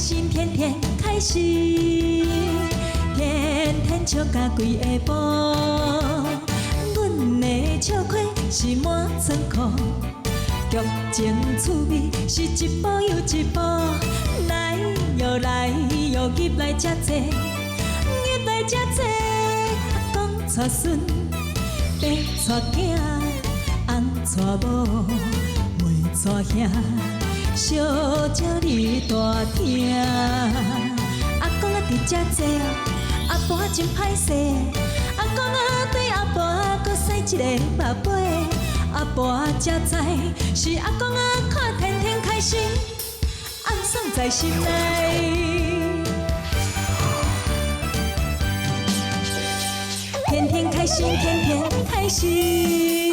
心，天天開心，天天笑甲規下晡。阮的笑虧是滿倉庫，劇情趣味是一步又一步。來喲來喲，入來遮濟，入來遮濟。阿公娶孫，伯娶囝，翁娶某，妹娶兄，小鸟你大廳。阿公啊，佇遮坐，阿婆真歹勢。阿公啊，對阿婆閣使一个目尾，阿婆才知是阿公啊看天天開心，暗爽在心內。天天開心，天天開心。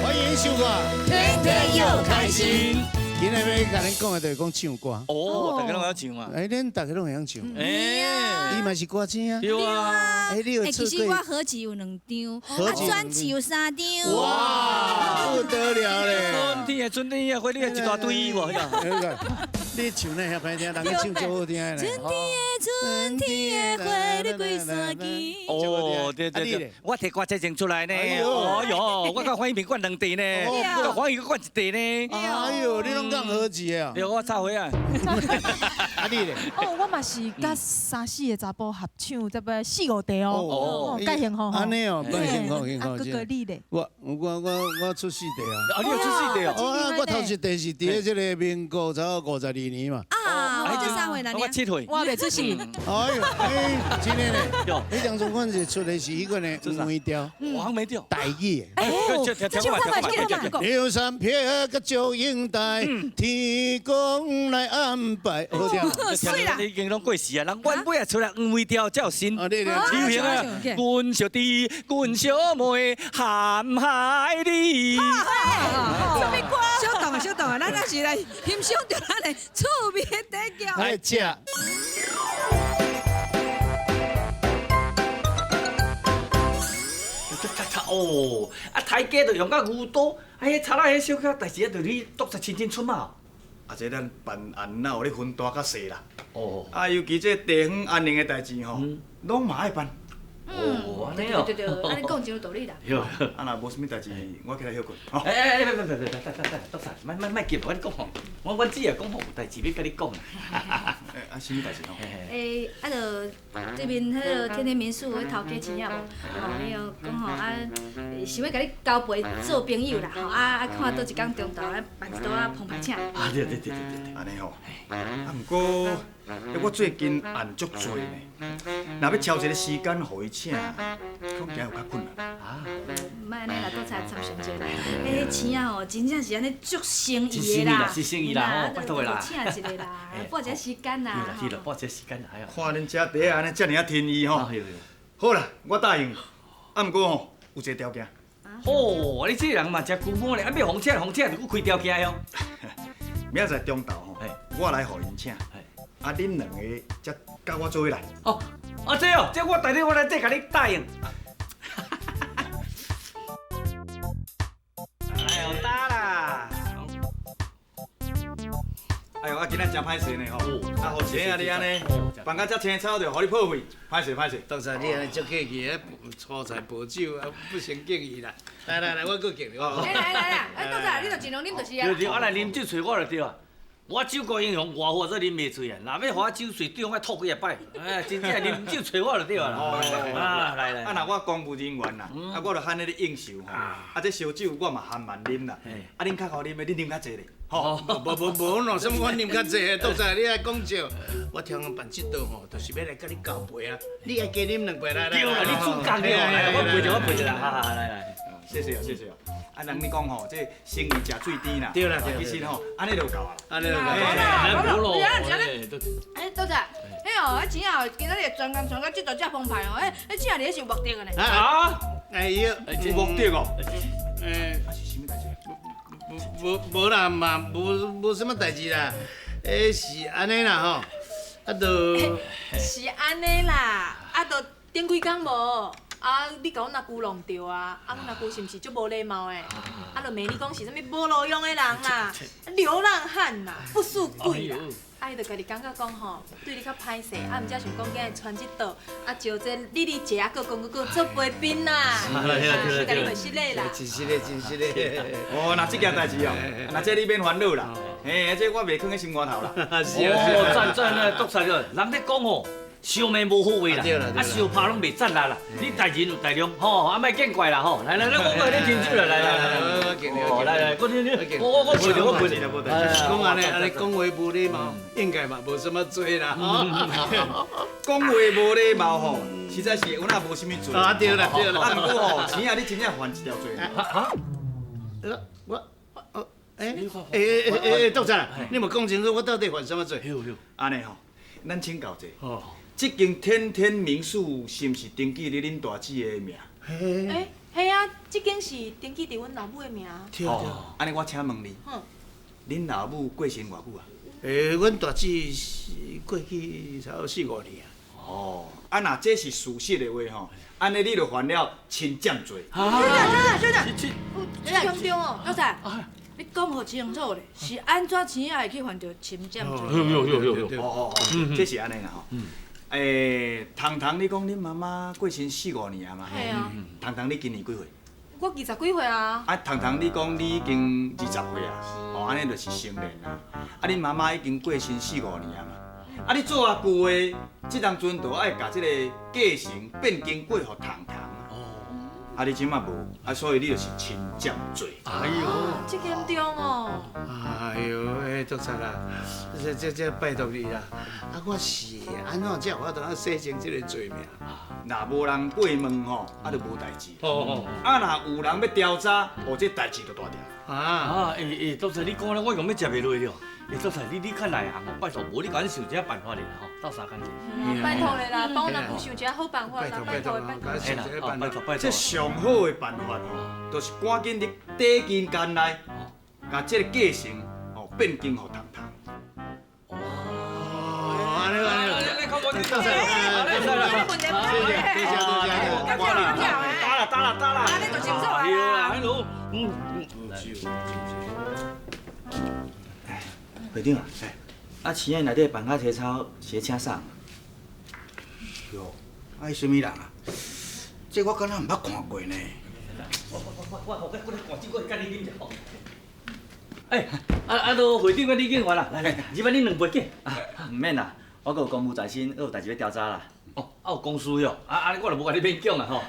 歡迎收看，天天又開心。今日欲共恁講的就是講唱歌。哦，大家攏會曉唱啊。哎，恁大家攏會曉唱。哎，伊嘛是歌星啊。對啊。哎，你有其實我合集有兩張，啊，專輯有三張。哇，不得了嘞！春天的春天的花，你一大堆無？你唱那遐歹聽，人家唱足好聽的。春天的春天的花，你規山枝。哦，對對對，我提歌仔前出來呢。哦喲，我佮黃一鳴灌兩地呢，佮黃宇灌一地呢。哎呦，你攏講合集啊？對，我插花啊。啊你咧？哦，我嘛是佮三四個查埔合唱，這擺四五塊哦。哦，蓋幸福。按呢哦，蓋幸福幸福。哥哥你咧？我我我我出四塊啊。啊，你有出四塊哦？我頭一塊是佇咧這個民國差不多52年嘛。啊，我才三歲啦，我7歲。我袂出世。哎呦，哎，真的呢。彼當陣阮是出的是彼個呢，黃梅調。黃梅調。台語。哦，劉三撇佮祝英台，天公來安排。好聽。水啦！已經攏過時啊，人阮尾仔出來黃梅調才有新流行啊。阮小弟，阮小妹，含海你。啥物歌？小等啊，小等啊，咱也是來欣賞著咱的趣味的底橋。來食。哦，啊，刣雞就用甲牛刀，啊，彼贼仔彼小可代誌啊，就你督察親身出馬。啊，這咱辦案哪有咧分大佮細啦？哦。啊，尤其這地方安寧的代誌吼，攏嘛愛辦。哦，按呢哦。對對對，按呢講真有道理啦。對。啊，若無啥物代誌，我起來歇睏。哎哎哎，別別別別，等等等，督察，莫莫莫急，我共你講吼，我阮姊也講吼，有代誌欲共你講啦。哎，啊，啥物代誌吼？欸，啊，就對面彼个天天民宿彼頭家錢仔無？吼，伊就講吼啊，想欲共你交陪做朋友啦，吼啊啊，看佗一工中晝啊辦一桌仔澎湃請。啊對對對對對，按呢吼。啊，毋過，我最近案足濟呢，若欲抽一个時間予伊請，恐驚有較困難。啊，莫按呢啦，督察參詳者啦。欸，錢仔吼，真正是按呢足誠意的啦，是誠意啦，吼，拜託的啦。請一个啦，撥一下時間啦。對啦對啦，撥一下時間啦，哎呀。看恁遮茶按呢遮爾仔天意吼。好啦，我答應。啊，毋過吼，有一个條件。哦，你這个人嘛誠龜毛咧，啊欲予請予請，就閣開條件喲。明仔載中晝吼，我來予𪜶請。啊，恁兩個才佮我做伙來。哦，啊這哦，這我代你，我來這共你答應。哎呦，打啦！哎呦，啊，今仔真歹勢呢吼！啊，予錢啊你按呢，辦甲遮青草就予你破費，歹勢歹勢。督察，你按呢足客氣，粗菜薄酒啊，不成敬意啦。來來來，我閣敬你。來來來來，哎，督察，你就盡量啉就是啊。對對，啊來啉酒揣我就對啊。我酒國英雄，外號做啉袂醉啊。若欲予我酒醉，對方愛吐幾仔擺。哎，真正啉酒揣我就對啊。啊，來來。啊，若我公務人員啦，啊，我就罕咧咧應酬吼。啊，這燒酒我嘛含慢啉啦。啊，恁較好啉的，恁啉較濟咧。吼，無無無，喏，啥物我啉較濟，督察你愛講笑。我聽講辦這桌吼，就是欲來共你交陪啊。你愛加啉兩杯來來。對啦，你主角對啦，我陪著我陪著啦，好好來來。謝謝哦，謝謝哦。啊，人你講吼，這生意食水甜啦。對啦對啦。其實吼，按呢就夠啊。按呢就夠。來，無咯。哎，督察，彼哦，啊錢哦，今仔日專工傳到這度遮澎湃哦，哎，彼請你彼是有目的的呢。啊？哎呦，有目的哦。欸，啊是啥物代誌？無無啦嘛，無無啥物代誌啦。欸，是按呢啦吼，啊就。是按呢啦，啊就頂幾工無。啊，你共阮阿舅弄著啊！啊，阮阿舅是毋是足无礼貌的？啊，就骂你讲是啥物无路用的人啦，流浪汉啦，不输鬼啦！啊，伊就家己感觉讲吼，对你较歹势，啊，毋才想讲今日传这道，啊，招这李丽姐啊，阁讲阁做陪宾啦，啊，共你袂失礼啦。真实嘞，真实嘞。哦，那这件代志哦，那这你免烦恼啦，嘿，这我袂囥佇心肝头啦。是啊，是哦，赞赞啊，督察了，人咧讲吼，相骂无好话啦，啊，相拍拢袂赞啦啦。你大人有大量，吼，啊，莫见怪啦吼。来来来，我来你斟酒啦，来来来，哦，来来，我你你，我陪着我陪着。讲按呢按呢讲话无礼貌，应该嘛无啥物罪啦。讲话无礼貌吼，实在是阮也无啥物罪。啊对啦对啦。啊，毋过吼，钱啊，你真正犯一条罪。哈？我，哎哎哎哎，督察，你无讲清楚，我到底犯啥物罪？按呢吼，咱请教者。这间天天民宿是毋是登记伫恁大姊的名？欸，系啊，这间是登记伫阮老母的名。对对。按呢我请问你，恁老母过身偌久啊？欸，阮大姊是过去差不多四五年啊。哦，啊若这是事实的话吼，按呢你就犯了侵占罪。等等等等，这严重哦，老师，你讲予清楚咧，是按怎钱仔会去犯著侵占罪？有有有有。哦哦哦，这是按呢啦吼。欸，彤彤，你讲恁妈妈过身四五年啊嘛？系啊。彤彤，你今年几岁？我20几岁啊。啊，彤彤，你讲你已经20岁啊，哦，按呢就是成年啊。啊，恁妈妈已经过身四五年啊嘛。啊，你做阿舅的，这当阵就爱共这个继承变更过予彤彤。哦。啊，你这马无，啊，所以你就是侵占罪。哎呦，这严重哦。哎呦，欸，督察啊，这拜托你啦！啊，我是按怎才有法度洗清这个罪名？若无人过问吼，啊就无代志。哦哦。啊，若有人欲调查，哦，这代志就大条。啊，欸欸，督察你讲了，我用欲食袂落了。欸，督察你较内行哦，拜托，无你共阮想一下办法咧吼，斗相共者。拜托咧啦，帮阮阿舅想一下好办法啦，拜托拜托。拜托拜托。这上好的办法吼，就是赶紧伫短期间内，共这个继承哦变更予彤彤。哦，按呢按呢，到这，问题不谢谢多谢多谢，打啦打啦打啦，你就清楚啊。嗯。会长啊，啊，市内内底办卡体操是咧请啥？哟，啊，伊啥物人啊？这我敢若毋捌看过呢。我我甲你啉者吼。哎，啊，都会长佮李警员啦，来来，入来啉两杯紧。啊，毋免啦，我阁有公务在身，阁有代志欲调查啦。哦，啊有公事哟，啊，我就无共你勉强啦吼。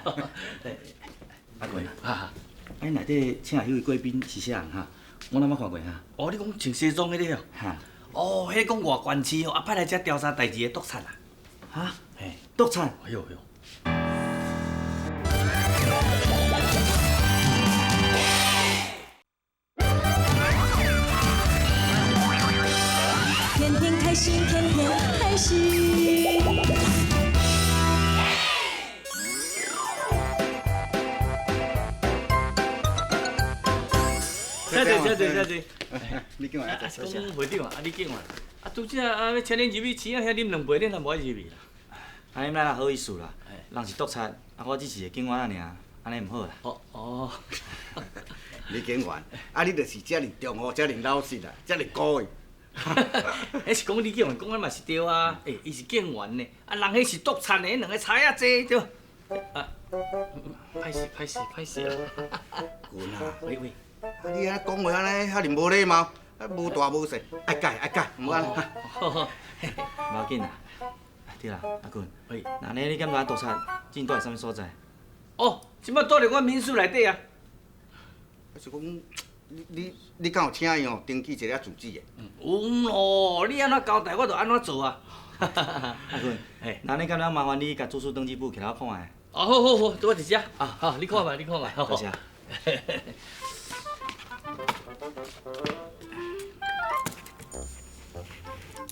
阿贵啊，啊，你内底请来彼位贵宾是啥人哈？我哪捌看过哈？哦，你讲穿西装彼个哦？哈。哦，彼讲外县市哦，啊派来遮调查代志的督察啦。哈？嘿，督察。哎呦呦。天天开心，天天开心。请坐，请坐，请坐。李警员，讲会长啊，李警员，啊，拄则啊，欲请恁入去，钱仔遐啉两杯，恁也无爱入去啦。按呢莫啦好意思啦，人是督察，啊，我只是个警员尔，按呢毋好啦。哦哦，李警员，啊，你就是遮尔忠厚，遮尔老实啦，遮尔古意。彼是讲李警员讲的嘛是对啊，欸，伊是警员呢，啊，人彼是督察呢，彼两个差仔济对。啊，歹势歹势歹势啊！滚啊！喂喂，啊你按呢讲话按呢遐尔无礼貌，啊无大无细，爱改爱改，毋按呢。无要紧啦。对啦，阿君，喂，那呢你感觉督察现在住伫啥物所在？哦，这摆住伫阮民宿内底啊。啊是讲，你敢有请伊哦登记一下住址的？有咯，你按怎交代我就按怎做啊。阿君，那呢敢若麻烦你共住宿登记簿摕来我看觅。哦，好好好，伫我伫遮。啊，好，你看觅，你看觅。多谢。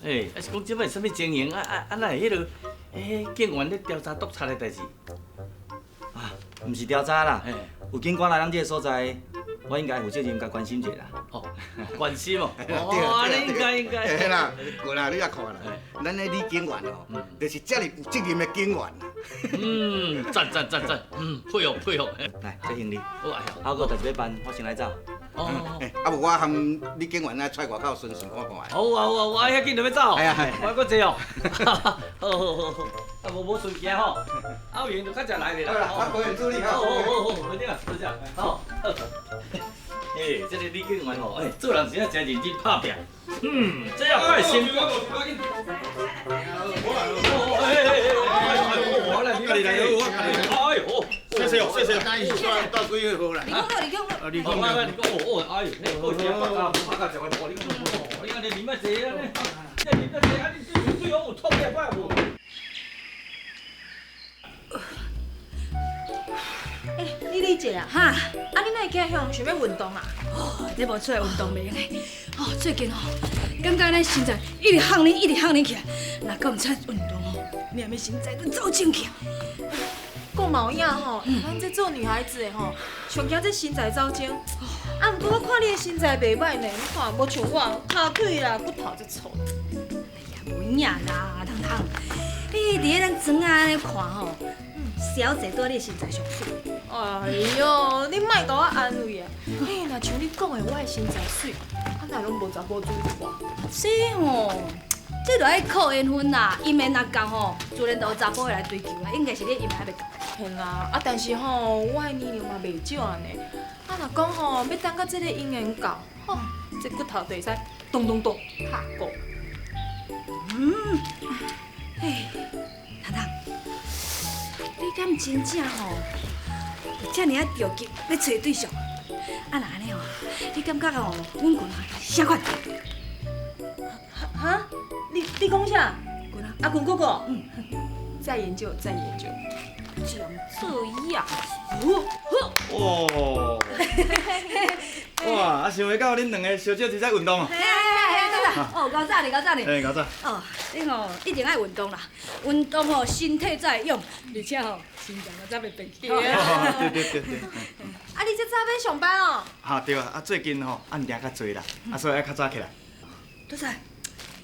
欸，啊是讲这摆是啥物情形？啊，哪会彼落？欸，警员咧调查督察的代志。啊，毋是调查啦，有警官来咱这个所在，我应该负责任共关心一下啦。哦，关心哦。哦，按呢应该应该。嘿啦，过来你也看啦，咱的李警员哦，就是遮尔有责任的警员啦。嗯，赞赞赞赞，嗯，佩服佩服。来，这行李。好，哎啊，阁有代志欲办，我先来走。哦。欸，啊无我和李警员来出外口巡巡看看。好啊好啊，我遐紧就欲走。哎呀嘿。我阁坐哦。好好好好，啊无无顺行吼，啊有闲就较早来咧啦。好啦，我无闲处理好。好好好，会长，多谢。好。哎，这个李警员吼，哎，做人真正真认真拍拚。嗯，这要快先。哎呦，谢谢哦，谢谢。那是带几岁号啦？你讲你讲，你讲，你讲，哦，哎呦，好食，拍甲食完，你讲，你按呢啉啊济啊呢，这啉啊济，啊你对对方有创业摆无？欸，你丽姐啊，哈，啊你哪会起来向想欲运动啊？哦，这无出来运动袂用的。哦，最近吼，感觉咱身材一直向你，一直向你起来，若阁毋出运动吼，你阿身材都走正去啊。讲嘛有影吼，咱这做女孩子的吼，上惊这身材走精。啊，毋过我看你的身材袂歹呢，你看无像我，跤腿啦骨头足粗。哎呀，无影啦，糖糖，你伫咧咱庄仔按呢看吼，小姐对你身材上媠。哎哟，你莫共我安慰啊！嘿，若像你讲的，我的身材媠，啊哪拢无查某注意我？这吼，这就爱靠缘分啦。姻缘若够吼，自然就有查埔会来追求啦。应该是你姻缘还袂够。嘿啦，啊但是吼，我的年龄嘛袂少啊呢。啊若讲吼，欲等到这个姻缘到，吼，这骨头就会使咚咚咚拍鼓。嗯，嘿，糖糖，你敢真正吼？遮尔仔著急欲揣对象，啊若按呢吼，你感觉吼，阮群啊啥款？哈？你讲啥？群啊？阿群哥哥。嗯。再研究，再研究。像这样。哦。哇！啊，想袂到恁两个小姐姐在运动啊。嘿嘿对啦。哦，够早哩，够早哩。嘿，够早。哦，你吼一定爱运动啦，运动吼身体才会勇，而且吼身材嘛才袂变去。对对对对。啊，你这早欲上班哦？哈对啊，啊最近吼案件较济啦，啊所以爱较早起来。多谢。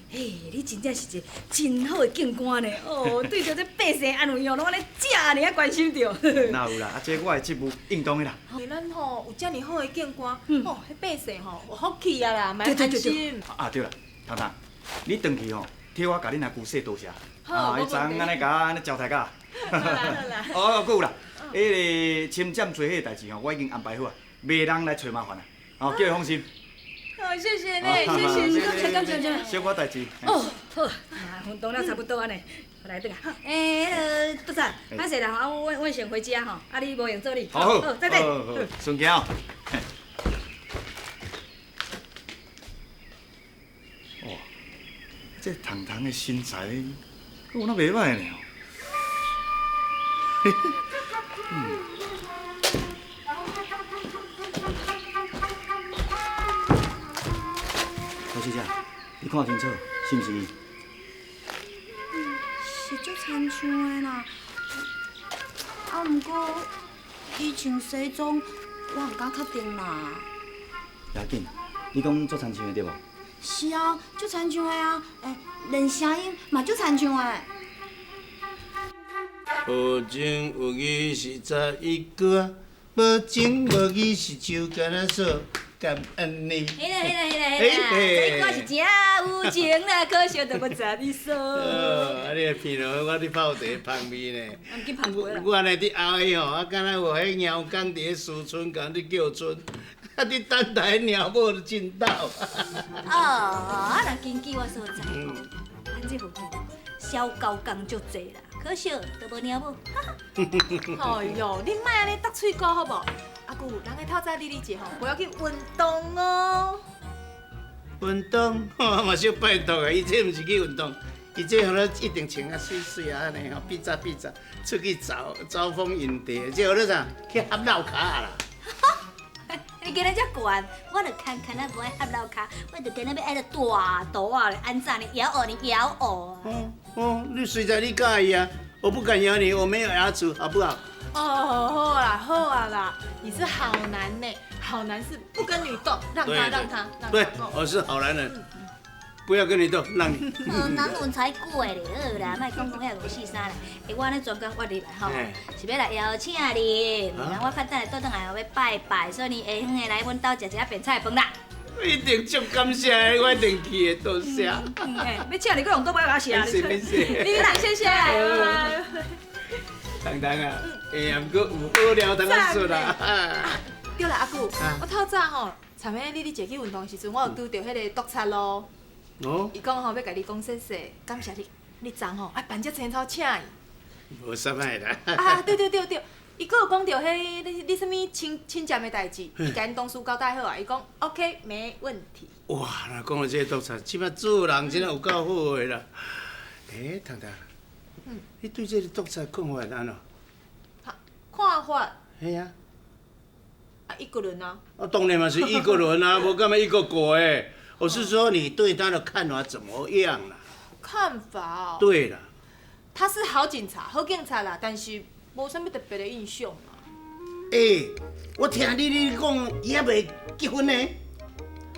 嘿，你真正是一个真好的警官呢！哦，对著这百姓安慰哦，拢按呢遮尔仔关心著。哪有啦，啊这我的职务应当的啦。咱吼有遮尔好的警官，哦，彼百姓吼有福气啊啦，莫安心。啊对啦，糖糖，你转去吼，替我共恁阿舅说多谢。啊，伊昨昏按呢共我按呢招待甲。好啦好啦。哦，阁有啦，彼个侵占找彼个代志吼，我已经安排好啊，袂人来揣麻烦啊，哦，叫伊放心。好，谢谢你，谢谢，感谢感谢感谢。小可代志。哦，好，运动了差不多按呢，来转来。欸，迄个督察，歹势啦吼，啊，阮先回家吼，啊，你无闲做你。好，好，再见。好，顺行。哇，这糖糖的身材，阁有那袂䆀呢。嗯。小姐，你看清楚，是毋是伊？是足亲像的啦，啊，毋过伊穿西装，我毋敢确定啦。要紧，你讲足亲像的对无？是啊，足亲像的啊，欸，连声音嘛足亲像的。无情无义是11个，无情无义是手干仔锁。感恩你。嘿啦嘿啦嘿啦嘿啦，这歌是真有情啦，可惜就无11岁。哦，啊你的鼻落，我伫泡茶芳味呢。毋去芳过啦。我按呢伫后彼吼，啊敢若有彼猫公伫咧思春，共伫叫春，啊伫等待猫母进斗。哦，啊若根据我所知，咱这附近小狗公足济啦，可惜都无猫母。哎哟，你莫按呢搭喙鼓好无？阿舅，人个透早丽丽姐吼，不要去运动哦。运动，我嘛小拜托啊！伊这毋是去运动，伊这予咱一定穿啊媠媠啊按呢吼，比早比早出去走招风引蝶，这予咧啥？去合闹跤啦。你今日遮悬，我就牵牵仔无爱合闹跤，我就今日欲爱个大肚仔咧，按怎呢？枵学呢？枵学啊！哦，你随在你佮意啊，我不敢咬你，我没有牙齿，好不好？哦，好啦好啊啦，你是好男呢，好男是不跟女斗，让他让他让他。对，我是好男人。不要跟你鬥，讓你。人文才怪咧，好啦，莫講講遐五四三啦。欸，我按呢專工約入來吼，是欲來邀請恁。我較等下倒轉來欲拜拜，所以你下昏的來阮兜食一下便菜飯啦。一定足感謝的，我一定去的，多謝。欸，欲請你，閣用倒擺甲我謝。沒事沒事。你來，謝謝。糖糖啊，欸，毋過有好料通啊說啦。對啦，阿舅，我透早吼，尋彼你咧坐去運動的時陣，我有拄著彼个督察咯。哦。伊講吼，欲共你講謝謝，感謝你，你昨吼愛辦遮青草請伊。無啥物啦。啊，對對對對，伊閣有講著彼你你啥物親親戚的代誌，伊共𪜶同事交代好啊，伊講 OK 沒問題。哇，若講到這个督察，這擺做人真的有夠好的啦。欸，糖糖，你對這个督察看法按怎？看法？嘿啊。啊，一個人啊。啊，當然嘛是一個人啊，無干嘛一個國的。我是說你對他的看法怎麼樣啦？看法哦。對啦。他是好警察，好警察啦，但是無啥物特別的印象嘛。欸，我聽你講，伊猶未結婚呢。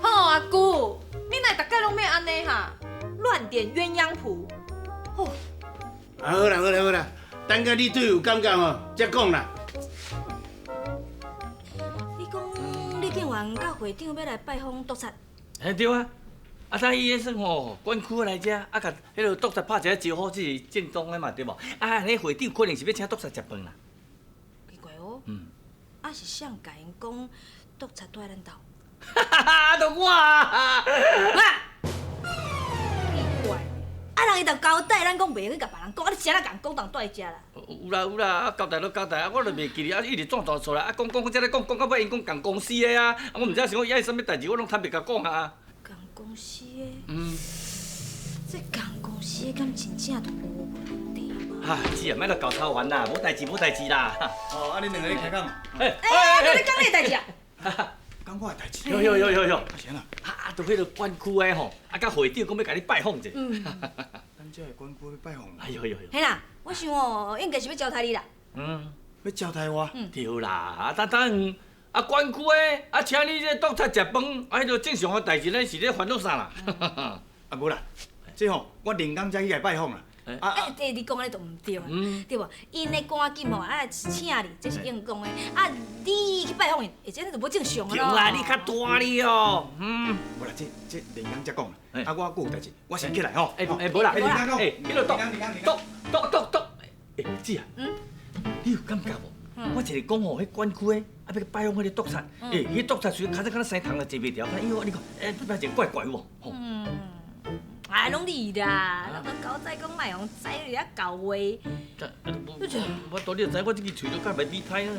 好，阿姑，你哪逐擺攏欲按呢哈？亂點鴛鴦譜。哦。啊，好啦好啦好啦，等下你對有感覺吼，才講啦。你講李警員佮會長欲來拜訪督察。嘿對啊，啊，等伊彼算吼，管區來遮，啊，共彼个督察拍一个招呼，這是正當的嘛，對無？啊，彼會長可能是欲請督察食飯啦。奇怪哦。啊是誰共𪜶講督察住佇咱兜？哈哈哈，就我啊！奇怪，啊人伊就交代咱講袂用去共別人講，啊你是按怎共講當住佇遮啦？有啦有啦，啊交代都交代，啊我就袂記得，啊一直轉頭出來，啊講講講，才咧講講到尾，𪜶講仝公司的啊，啊我毋知是講伊愛啥物代誌，我攏坦白共講啊。仝公司的？這仝公司的敢真正就無問題嗎？哈，是啊，莫來搞操煩啦，無代誌無代誌啦。哦，啊恁兩个咧開講。欸欸，你講你的代誌啊？講我的代誌。有有有有有。啊是按怎？啊，就彼个管區的吼，啊，佮會長講欲共你拜訪者。咱遮的管區欲拜訪。哎呦呦呦。嘿啦，我想哦，應該是欲招待你啦。欲招待我？對啦，啊等等，啊管區的，啊請你這督察食飯，啊彼个正常的代誌，咱是咧煩惱啥啦？啊無啦，這吼我連工才去共拜訪啦。啊！欸，你講按呢就毋對啊，對無？𪜶咧趕緊吼，啊請你，這是應當的。啊，你去拜訪𪜶，欸，這就無正常啊對啦，你較大哩哦。無啦，這連工才講啦。啊，我閣有代誌，我先起來吼。欸欸，無啦，欸，彼个督督督督督，欸姊啊，你有感覺無？我一直講吼，彼管區的啊，欲拜訪彼个督察，欸，彼督察雖然較早敢若生蟲就坐袂牢，哎喲，你看，欸，擺一個怪怪有無？吼。哎，攏你啦，人都交代講莫予知，你遐搞話。我到你就知，我這支喙都較袂比歹啊。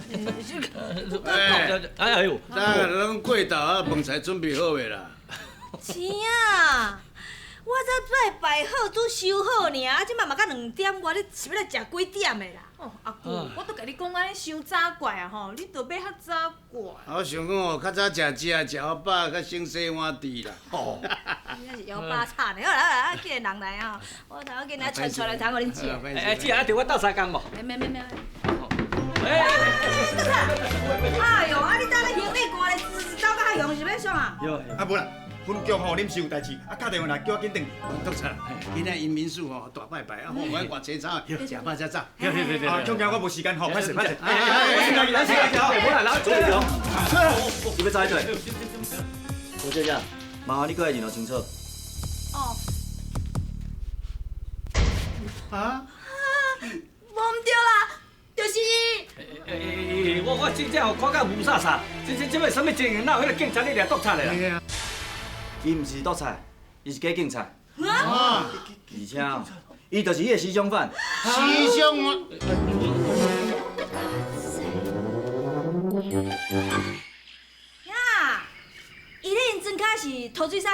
哎呦！咱攏過頭啊，飯菜準備好未啦？是啊，我才拜拜好，煮收好爾，啊，這擺嘛才2點外，你是欲來食幾點的啦？哦，阿舅，我都共你講按呢傷早過啊吼，你就欲較早過。我想講哦，較早食食食予飽，較省洗碗池啦。哦，真正是枵飽慘的。好啦好啦，叫人來啊，我頭先仔傳出來通予恁食。哎，姊啊，佇我鬥相共無？免免免免。哎，督察！哎喲，啊你搭咧行李寒咧，走甲遐雄是欲創啊？啊無啦，分局吼臨時有代誌，啊敲電話來叫我緊轉去。督察，今仔𪜶民事吼大拜拜，啊，我愛外青草，食飽才走。對對對。啊，恐驚我無時間吼，歹勢歹勢。我先來，我先來，無啦，來，出去哦。你欲走佗？郭小姐，麻煩你過來認路清楚。哦。啊？無毋對啦，就是伊。欸，我真正吼看甲霧煞煞，這這擺啥物情形？哪有彼个警察咧掠督察的啦？伊毋是督察，伊是假警察。啊！而且哦，伊就是彼个死相犯。死相犯。呀，伊咧𪜶庄跤是土水師。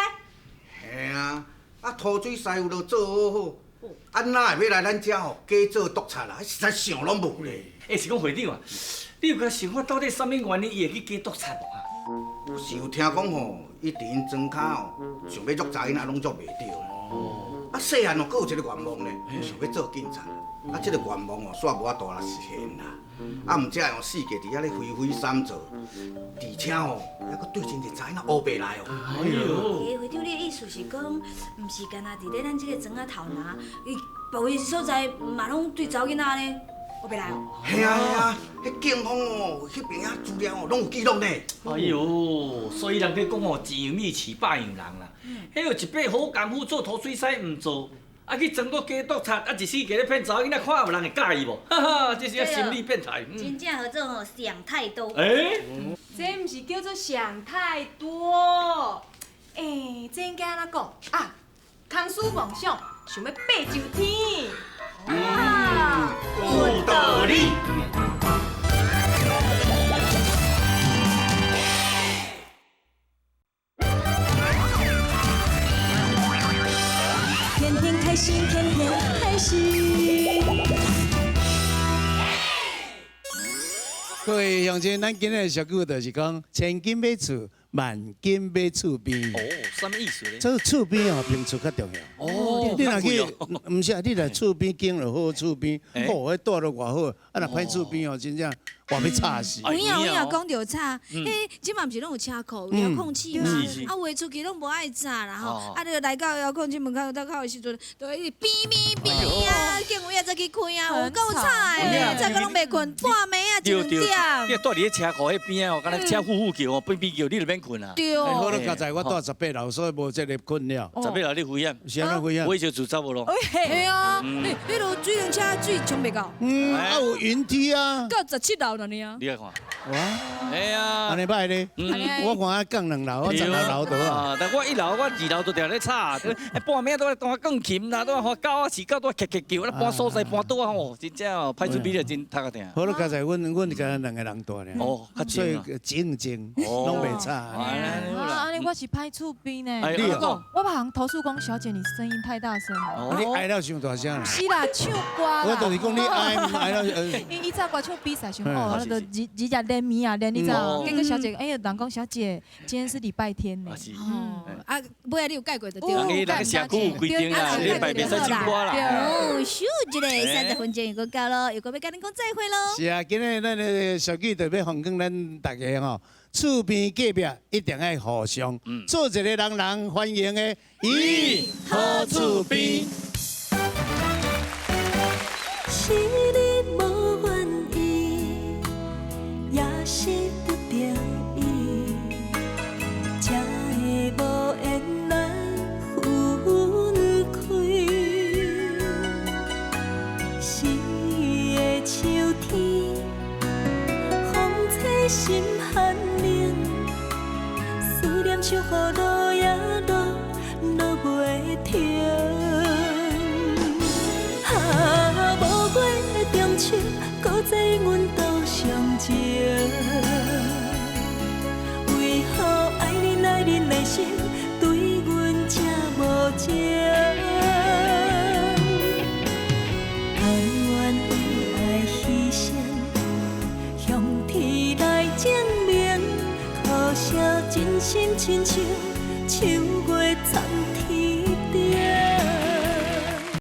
嘿啊，啊土水師傅都做好好，啊哪會欲來咱遮吼假做督察啦？實在想攏無咧。欸，是講會長啊，你有共想法到底啥物原因伊會去假督察無啊？是有聽講吼，伊佇𪜶莊跤吼，想欲捉查囡仔攏捉袂著。哦。啊，啊，细汉哦，阁有一个愿望呢，想欲做警察。啊，这个愿望哦，煞无法度来实现啦。啊，毋才会用四界伫遐咧飞飞三做，而且哦，犹阁对真济查某囝乌白来哦。哎呦！欸，会长，你的意思是讲，毋是干焦伫咧咱这个庄仔头拿，伊别位所在嘛拢对查某囡仔按呢乌白来哦？嘿啊嘿啊，彼警方哦，彼边仔资料哦，拢有记录呢。哎呦，所以人咧讲哦，一样米饲百样人啦。彼有一辈好功夫做土水师毋做，啊去装作假督察，啊一世界咧骗查某囡仔，看有人会佮意无？哈哈，这是啊心理变态。真正号做吼想太多。欸，这毋是叫做想太多。欸，这应该按怎讲啊？空思妄想，想欲爬上天。哇，有道理。天天开心，天天开心。各位乡亲，咱今日的俗语就是讲，千金买厝，万金买厝边。哦，啥物意思咧？这厝边哦，平厝较重要。哦，你若去，毋是啊，你若厝边景就好，厝边哦，彼住落偌好，啊若歹厝边哦，真正活欲吵死。有影有影，讲著吵，彼这马毋是拢有车库、有遥控器吗？啊，有的出去拢无爱早啦吼，啊，你来到遥控器门口口的时阵，就一直哔哔哔啊，警卫仔才去开啊，有够吵的，早阁拢袂睏，半暝啊一两点。你住伫咧车库彼边哦，敢若车呼呼叫哦，哔哔叫，你就免睏啊。对。好了，佳哉，我住18楼，所以无这个困扰。18楼你危险？是按怎危险？我就住走无咯。嘿啊，彼落水龙车水冲袂到。嗯，啊有云梯啊。到17楼了呢。你来看。哇。哎呀。按呢歹咧。我看啊降2楼，我16楼就好。但我1楼、我2楼都定咧吵，哎半暝都咧弹钢琴啦，都咧狗啊、饲狗都咧咳咳叫，咧搬所在搬桌啊吼，真正哦，歹厝边就真头壳疼。好了，佳哉，阮敢若2个人住尔。哦，较所以静静，拢袂吵。啊，按呢我是歹厝边呢。你哦。我别人投诉讲，小姐你声音太大声了。你哀了伤大声。是啦，唱歌啦。我就是讲你哀哀了。因以前歌唱比赛时候，那个日日日连暝啊，连你知道？结果小姐，哎呀，人讲小姐，今天是礼拜天呢。哦，啊，尾仔你有改过就对。人家社区有规定啦，礼拜袂使唱歌啦。哦，咻一下，30分钟又阁到咯，又阁欲佮恁讲再会咯。是啊，今日咱的俗语就欲奉劝咱大家吼，厝边隔壁一定爱互相，做一个人人欢迎的咦好厝边。是你无愿意，也是不得已，才会无缘来分开。四个秋天，风吹心寒冷，思念像雨落呀落，落袂停。啊，无月的中秋，搁再阮多伤情。为何爱恁爱恁的心，对阮这无情？甘愿为爱牺牲，向天来证明，可惜真心亲像秋月惨。